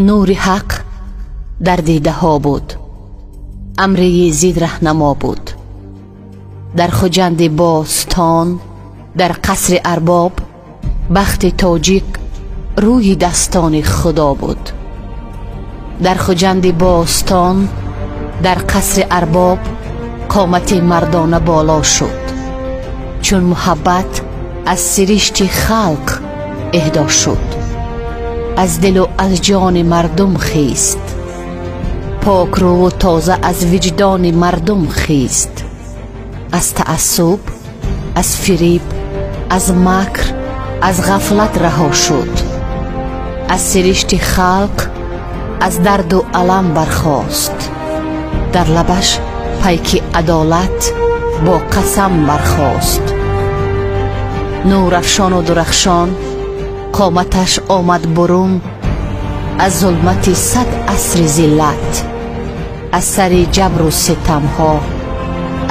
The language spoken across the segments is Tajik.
Нури ҳақ дар дидаҳо буд, амри Езид раҳнамо буд. Дар Хуҷанди бостон, дар қасри арбоб, бахти тоҷик рӯи дастони Худо буд. Дар Хуҷанди бостон, дар қасри арбоб, қомати мардона боло шуд, чун муҳаббат аз сиришти халқ эҳдо шуд, аз дилу аз ҷони мардум хист, покрӯву тоза аз виҷдони мардум хист, аз таассуб, аз фириб, аз макр, аз ғафлат раҳо шуд, аз сиришти халқ, аз дарду алам бархост, дар лабаш пайки адолат бо қасам бархост. Нурафшону дурахшон қоматаш омад бурун аз зулмати 100 асри зиллат, аз сари ҷабру ситамҳо,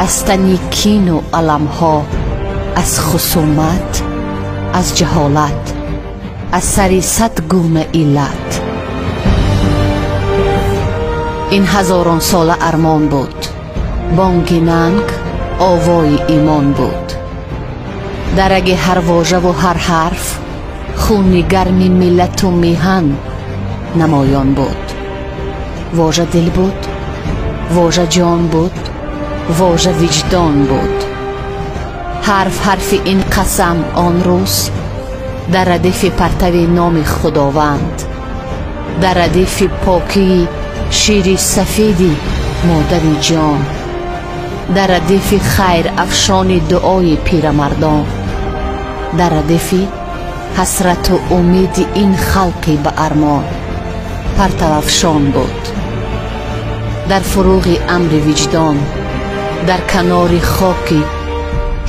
аз тани кину аламҳо, аз хусумат, аз ҷаҳолат, аз сари 100 гуна иллат. Ин ҳазоронсола армон буд, бонги нанг овои имон буд. Дар раги ҳар вожаву ҳар ҳарф хуни гарми миллату меҳан намоён буд. Вожа дил буд, вожа ҷон буд, вожа виҷдон буд. Ҳарф ҳарфи ин қасам он рӯз дар радифи партави номи Худованд, дар радифи покии шири сафеди модари ҷон, дар радифи хайрафшони дуои пирамардон, дар радифи ҳасрату умеди ин халқи ба армон партавафшон буд. Дар фуруғи амри виҷдон, дар канори хоки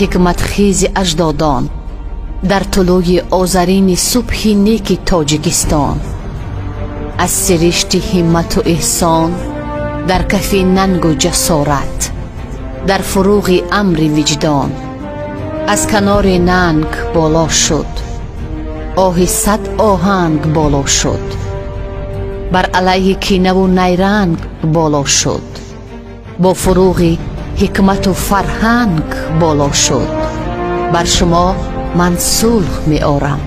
ҳикматхези аҷдодон, дар тулӯи озарини субҳи неки Тоҷикистон, аз сиришти ҳиммату эҳсон, дар кафи нангу ҷасорат, дар фуруғи амри виҷдон, аз канори нанг боло шуд, оҳи 100 оҳанг боло шуд, бар алайҳи кинаву найранг боло шуд, бо фуруғи ҳикмату фарҳанг боло шуд. Бар шумо ман сулҳ меорам.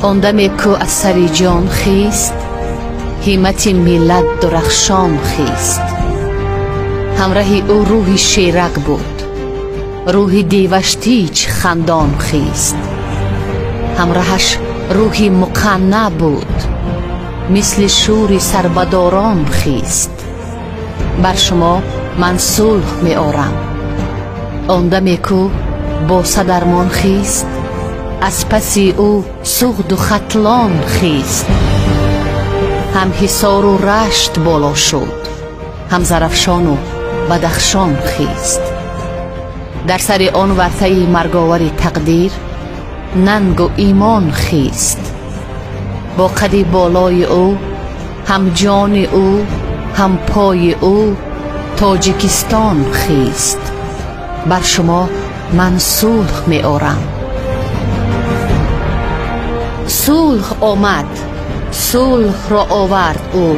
Он даме ку аз сари ҷон хист, ҳиммати миллат дурахшон хист. Ҳамраҳи ӯ рӯҳи шерак буд, рӯҳи деваштич хандон хист. Ҳамраҳаш рӯҳи муқанна буд, мисли шӯри сарбадорон хист. Бар шумо ман сулҳ меорам. Он даме ку бо садармон хист, аз паси ӯ суғду хатлон хист. Ҳам ҳисору рашт боло шуд, ҳам зарафшону бадахшон хист. Дар сари он вартаи марговари тақдир нангу имон хист. Бо қади болои ӯ, ҳам ҷони ӯ, ҳам пои ӯ Тоҷикистон хист. Бар шумо ман сулҳ меорам. Сулҳ омад, сулҳро овард ӯ,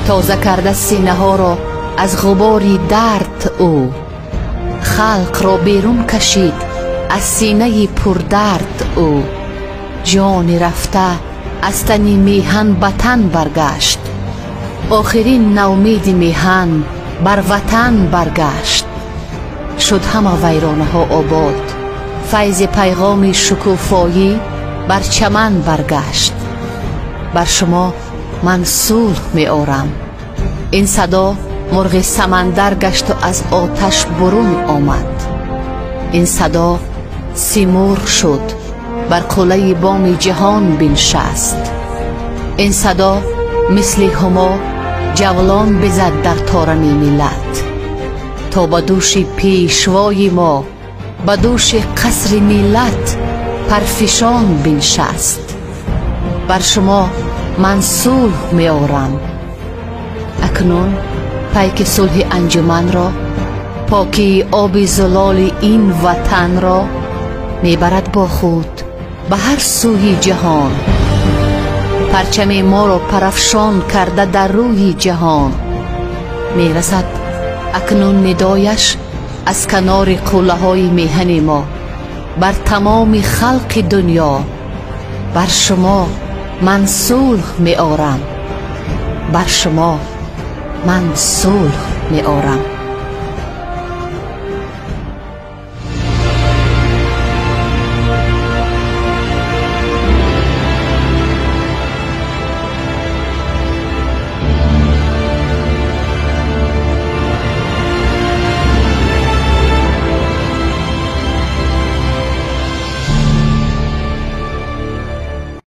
тоза карда синаҳоро аз ғубори дард ӯ, халқро берун кашид аз синаи пурдард ӯ. Ҷони рафта аз тани меҳан ба тан баргашт, охирин навмеди меҳан бар ватан баргашт. Шуд ҳама вайронаҳо обод, файзи пайғоми шукуфоӣ бар чаман баргашт. Бар шумо ман сулҳ меорам. Ин садо мурғи самандар гашту аз оташ бурун омад. Ин садо симурғ шуд, бар қуллаи боми ҷаҳон биншаст. Ин садо мисли ҳумо ҷавлон бизад дар торами миллат, то ба дӯши пешвои мо, ба дӯши қасри миллат парфишон биншаст. Бар шумо ман сулҳ меорам. Акнун пайки сулҳи анҷуманро, покии оби зулоли ин ватанро мебарад бо худ ба ҳар сӯи ҷаҳон. Парчами моро парафшон карда дар рӯи ҷаҳон. Мерасад акнун нидояш аз канори қуллаҳои меҳани мо бар тамоми халқи дунё. Бар шумо ман сулҳ меорам, бар шумо ман сулҳ меорам.